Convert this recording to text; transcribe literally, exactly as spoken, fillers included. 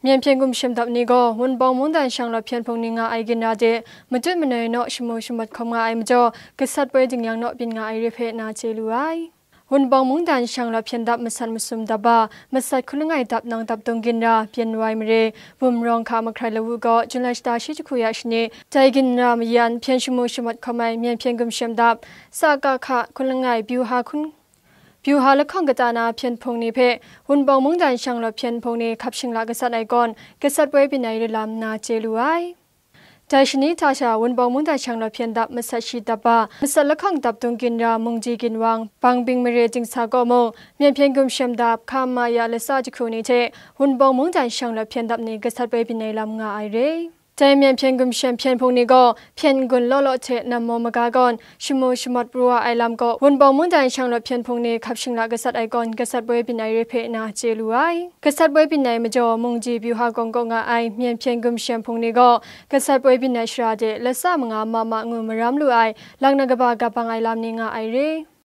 Myen hpyen gumshem dap ni gaw Wunpawng mungdan shanglawt hpyen hpung ni nga ai ginra de matut manoi naw shamu shamawt hkawm nga ai majaw, gasat poi dingyang naw byin nga ai re hpe na chye lu ai. Wunpawng mungdan shanglawt hpyen dap masat masum dap ba, masat hkun langai dap nang dap dung ginra, P N Y mare, Bumrawng hka mahkrai lawu gaw, Jun lai shata shi jahku ya shani, dai ginra mayan hpyen shamu shamawt hkawm ai myen hpyen gumshem dap, sa ka hka hkun langai, byuha hkun, byuha lahkawng kata na hpyen hpung ni hpe, Wunpawng mungdan shanglawt hpyen hpung ni hkap shingla gasat ai gawn, gasat poi byin ai re lam na chye lu ai. Dai shani hta sha, Wunpawng mungdan shanglawt hpyen dap masat shi dap ba, masat lahkawng dap dung ginra, mungji ginwang, bangbing mare dingsa kaw mung, myen hpyen gumshem dap, hka ma ya latsa jahku ni hte, Wunpawng mungdan shanglawt hpyen dap ni gasat poi byin ai lam nga ai re. Dai myen hpyen gumshem hpyen hpung ni gaw, hpyen n-gun law law hte nammaw maga gawn, shamu shamawt pru wa ai lam gaw, Wunpawng mungdan shanglawt hpyen hpung ni hkap shingla gasat ai gawn, gasat poi byin ai re hpe na chye lu ai. Gasat poi byin ai majaw, mungji byuha gawng kaw nga ai myen hpyen gumshem hpung ni gaw, gasat poi byin ai shara de latsa manga ma ma ngu maram lu ai, lang na kaba gap bang ai lam ni nga ai re.